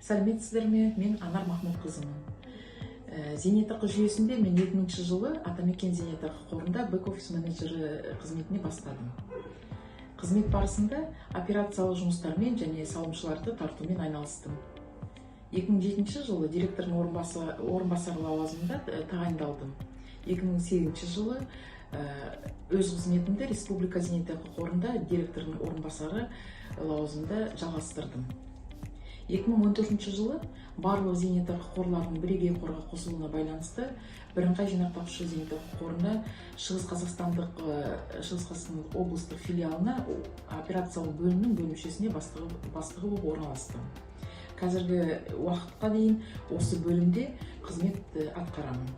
Сәлеметсіздер ме? Мен Анар Махмұтқызымын. Зейнетақы жүйесінде мен 2000 жылы «Атамекен» зейнетақы қорында бэк офис менеджері қызметіне бастадым. Қызмет барысында операциялық жұмыстармен және салымшыларды тартумен айналыстым. 2007 жылы директордың орынбасары лауазымында тағайындалдым. 2008 жылы өз қызметімді Республика зейнетақы қорында директордың орынбасары лауазымында жалғастырдым. 2014 жылы барлық зейнетақы қорларының бірегей қорға қосылуына байланысты Бірыңғай жинақтаушы зейнетақы қорына Шығыс Қазақстандық облыстық филиалына, операциялық бөлімнің бөлімшесіне бастығы болып орналастым. Қазіргі уақытқа дейін осы бөлімде қызмет атқарамын.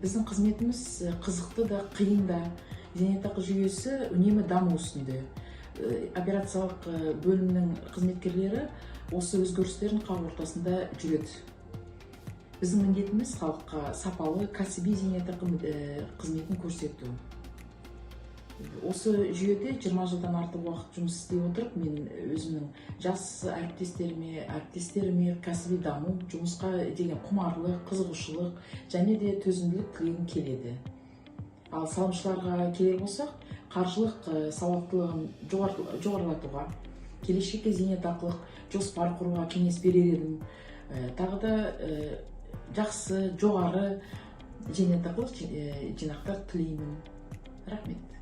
Біздің қызметіміз қызықты да, қиын да. Зейнетақы жүйесі үнемі даму үстінде. Операциялық бөлімнің қызметкерлері осы өзгерістердің қақ ортасында жүреді. Біздің міндетіміз — халыққа сапалы кәсіби зейнетақы қызметін көрсету. Осы жүйеде 20 жылдан артық уақыт жұмыс істей отырып, мен өзімнің жас әріптестеріме кәсіби даму, жұмысқа деген құмарлық, қызығушылық және де төзімділік тілегім келеді. Ал салымшыларға келер болсақ, қаржылық сауаттылығын жоғарылатуға, келешекке зейнетақылық жоспар құруға кеңес берер едім. Тағы да жақсы, жоғары зейнетақылық жинақтар тілеймін. Рахмет.